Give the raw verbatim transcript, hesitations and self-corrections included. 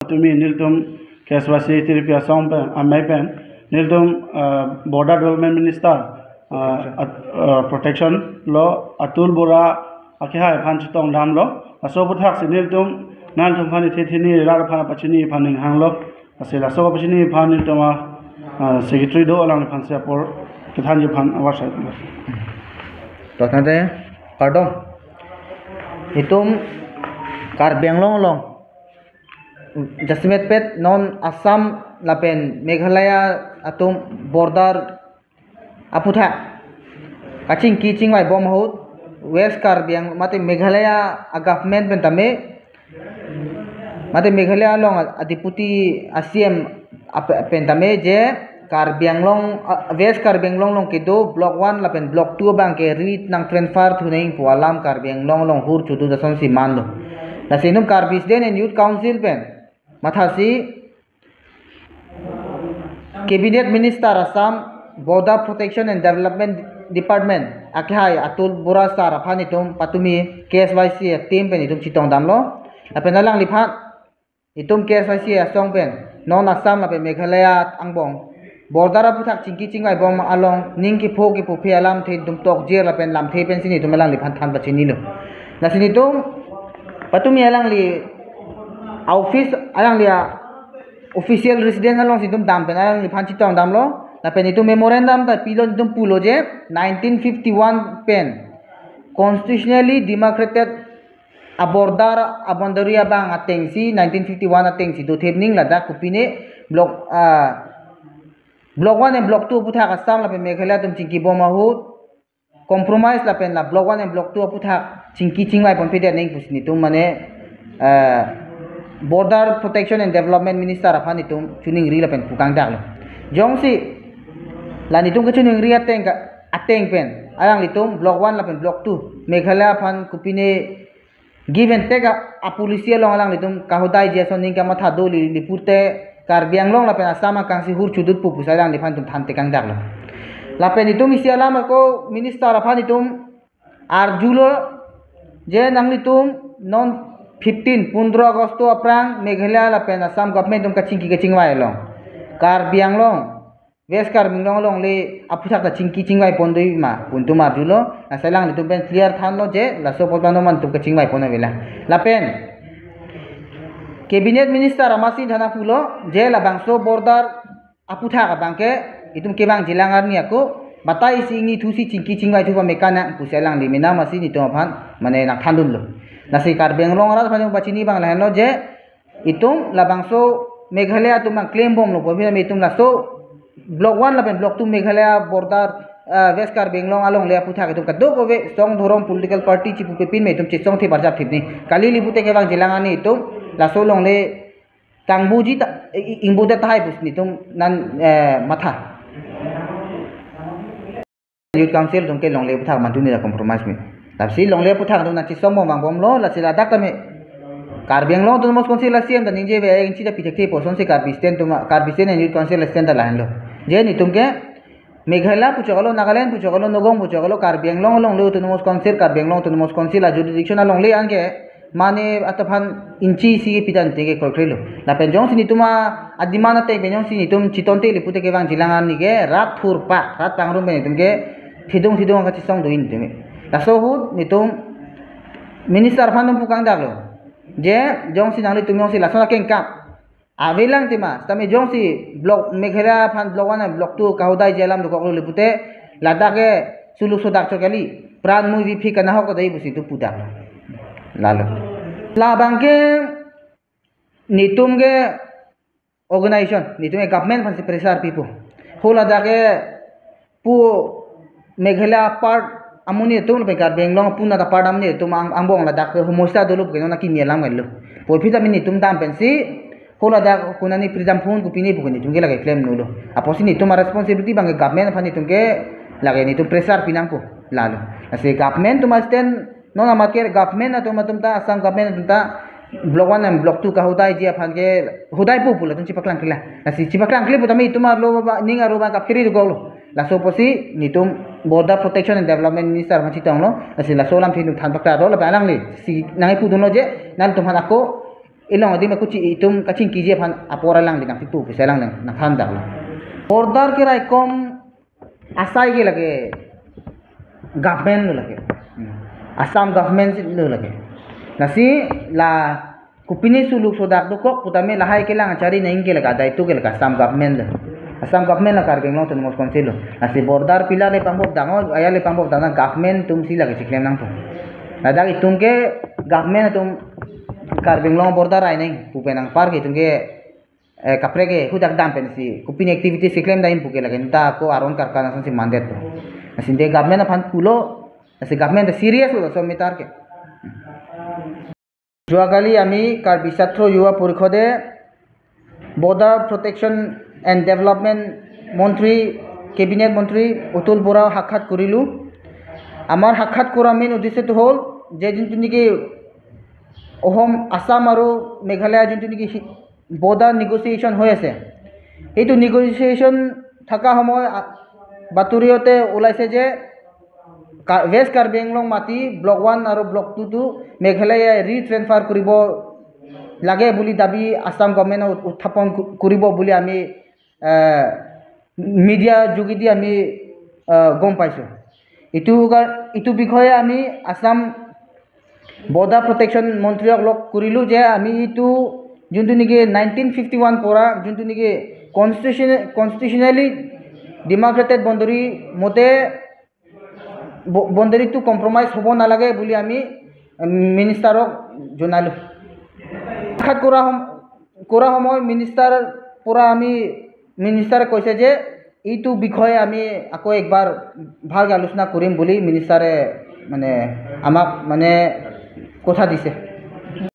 Tumi nelitum K S Y C tiripi asong pen, amei pen, nelitum, ah, Border Development Minister, ah, at-, ah, Protection lo Atul Bora akehai aphan chetongdamlo. Laso aputhak si nelitum, nangtum aphan ithe theni rat aphan pachini aphan ning hanglo. Lasi laso pachini aphan nelitum, ah, ah, Secretary do alangliphan si apor kethanji aphan awar sai. To tangte, kardom. Itum Karbi Anglong along jasemet pet non Assam lapen Meghalaya atum border aputhak kachingki chingvai bom ahut West Karbi Ang-, mate Meghalaya a government pen tame, mate Meghalaya along a, a deputy a C M ap-, pen tame je Karbi Anglong, ah, West Karbi Anglong along kedo Block one lapen Block two abang ke rit nang transfer thunang pu alam Karbi Anglong along hur chudut asonsi manlo. Lasi itum Karbi Student and Youth Council pen mathasi Cabinet Minister Assam Border Protection and Development Department akehai Atul Bora sir aphan itum patumi K S Y C a team pen itum chetongdamlo. Lapen alangliphan itum K S Y C asong pen non Assam lapen Meghalaya angbong border aputhak chingki chingvai bom along ning kepho kepho phe alamthe itum tokjir lapen lamthe pensi nelitum alangliphan than pachinilo. Lasi nelitum patumi alangli a office, alangli a official residence alongsi itum dam pen alangliphan chetongdamlo. Lapen itum memorandum ta pilo, itum pulo je nineteen fifty-one pen constitutionally demarcated a border, a boundary abang atengsi nineteen fifty-one atengsi dothip ning ladak kopine Block, ah, Block one and Block two aputhak Assam lapen Meghalaya atum chingki bom ahut compromise lapen la Block one and Block two aputhak chingki chingvai ponpedet nang pusi nelitum mane, ah, Border Protection and Development Minister aphan itum choningri lapen pukangdaklo. Jongsi la nelitum kechoningri ateng ka, ateng pen alanglitum Block one lapen Block two Meghalaya aphan kopine give and take a, a policy along alanglitum kahodaiji ason ning kamatha do li, li pute Karbi Anglong lapen Assam akangsi hur chudut pu pusi alangliphan itum than tekangdaklo. Lapen itum isi alam ako minister aphan itum arjulo je nanglitum non fifteen, pondro Agosto aphrang Meghalaya lapen Assam government atum kachingki kachingvai along Karbi Anglong, West Karbi Anglong alongle aputhak ta chingki chingvai pondoi ma pu itum arjulo. Lasi alanglitum pen clear thanlo je laso apot pano man itum kachingvai pon avelang. Lapen Cabinet Minister amatsi than pulo je labangso border aputhak abang ke itum kevangjilang arni ako batai isi ingni thusi chingki chingvai thu pame kanang pusi alangli mena amatsi nelitum aphan mane nangthandunlo. Lasi Karbi Anglong arat aphan pachini abang lahenlo je itum labangso Meghalaya atum abang claim bomlo, aphi tame itum laso Block one lapen Block two Meghalaya border, ah, West Karbi Anglong alongle aputhak itum kadokave song dhorom political party chipupe pin me itum chesongthip arjapthip ni kali li pute kevangjilang arni itum laso alongle kangbuji ta, i-, i-, ingbude tahai pusi nelitum nan, eh, matha. Youth Council atum ke longle aputhak mantu ni la compromise me. Lasi longle aputhak atum nangchesong bom vangbomlo, lasi ladak tame Karbi Anglong Autonomous Council a C M ta ningje ave, ingchi ta pithekthe pu asonsi Karbi Student atum, Karbi Student and Youth Council a student ta lahenlo. Je nelitum ke Meghalaya puchoklo, Nagaland puchoklo, Nagaon puchoklo, Karbi Anglong alongle Autonomous Council, Karbi Anglong Autonomous Council a jurisdiction alongle anke mane atum aphan ingchi isi pi tangte ke kroikrelo. Lapen jongsi nelitum a, a demand ateng pen jongsi nelitum chetonte li pute kevangjilang arni ke rat thurpak, rat pangrum pen nelitum ke thidung thidung kachesong do-in nelitum. Laso ahut nelitum minister aphan itum pukangdaklo. Je jongsi nanglitum jongsi lason akengkap avelang tema, tame jongsi Block Meghalaya aphan Block one and Block two kahodaiji alam dokoklo li pute ladak ke suluk sodak chot kali, pran muivi phi kanahok ta dei pusi itum pudak. Lalo. Labang ke nelitum ke organization, nelitum ke government aphansi pressure pipo. Ho ladak ke pu Meghalaya part amonit atum lapen Karbi Anglong punat apart amonit atum ang-, angbong ladak ke homosta dolo pu ke non akimi alam kali lo. Pu aphi tame nelitum dam pensi ho ladak kunani freedom phone kopine pu ke nelitum ke lake claim nolo. Apotsi nelitum a responsibility abang ke government aphan nelitum ke lake nelitum pressure pinangpo. Lalo. Lasi government atum a stand non amat ke government atum atum ta, Assam government atum ta Block one and Block two kahodaiji aphan ke hodaipo pu latum chepaklangkle. Lasi chepaklangkle pu tame itum arlo ba, ning arlo ba kaphere dokoklo. Laso apotsi nelitum Border Protection and Development Minister aphan chetonglo. Lasi laso alamthe nelitum than pakta ro lapen alangli si nangkepudunlo je nangtum aphan ako ilong adim aku chi itum kachingkiji aphan apor alang di nangpipu pisa lang nang nangthan dak lo. Border keraikom asai ke lake government lo lake. Hmm. Assam government si lo lake. Lasi la kopine suluk sodak dokok putame lahai kelang achari nang ke lake adai tu ke lake Assam government lo. Assam government lo Karbi Anglong Autonomous Council lo. Lasi border pillar le pambop dang o, aya le pambop dang na government atum si lake chiklem nangpo. Ladak itum ke government atum Karbi Anglong border ai nang pu pen anpar ke itum ke eh, kaprek ke hudak dam pensi kopine activity si klem dam pu ke lake ta ko aron karkan ason si mandetpo. Lasi de government aphan pulo, lasi government ta serious lo so meter ke. যোৱাকালি আমি কাৰ্বি ছাত্ৰ যুৱ পৰিষদে border protection and development মন্ত্ৰী, কেবিনেট মন্ত্ৰী অতুল বৰাক সাক্ষাৎ কৰিলোঁ। আমাৰ সাক্ষাৎ কৰা মেইন উদ্দেশ্যটো হ'ল যে যোনটো নেকি অসম, আছাম আৰু মেঘালয় যোনটো নেকি সি-, বৰ্ডাৰ নেগচিয়েশ্যন হৈ আছে, সেইটো নেগচিয়েশ্যন থকা সময় আ-, বাতৰিতে ওলাইছে যে কা-, ৱেষ্ট কাৰ্বি আংলং মাটি ব্লক ওৱান আৰু ব্লক টুটো মেঘালয়ে ৰিট্ৰেন্সফাৰ কৰিব লাগে বুলি দাবী আছাম গভৰ্ণমেণ্টে উত-, উত্থাপন ক-, কৰিব বুলি আমি, এ, মিডিয়া যোগেদি আমি, এ, গম পাইছোঁ। এইটো কাৰ-, এইটো বিষয়ে আমি আছাম বৰ্ডাৰ প্ৰটেকশ্যন মন্ত্ৰীক লগ কৰিলোঁ যে আমি এইটো যোনটো নেকি নাইনটিন ফিফটি ওৱান পৰা যোনটো নেকি কনষ্টিটিউচন-, কনষ্টিটিউচনেলি ডিমাৰ্কেটেড বাউণ্ডেৰী মতে ব-, বাউণ্ডেৰীটো কম্প্ৰমাইজ হ'ব নালাগে বুলি আমি, উম, মিনিষ্টাৰক জনালোঁ। সাক্ষাৎ কৰা সম-, কৰা সময় মিনিষ্টাৰ পৰা আমি, মিনিষ্টাৰে কৈছে যে এইটো বিষয়ে আমি আকৌ একবাৰ ভালকৈ আলোচনা কৰিম বুলি মিনিষ্টাৰে মানে আমাক মানে কথা দিছে।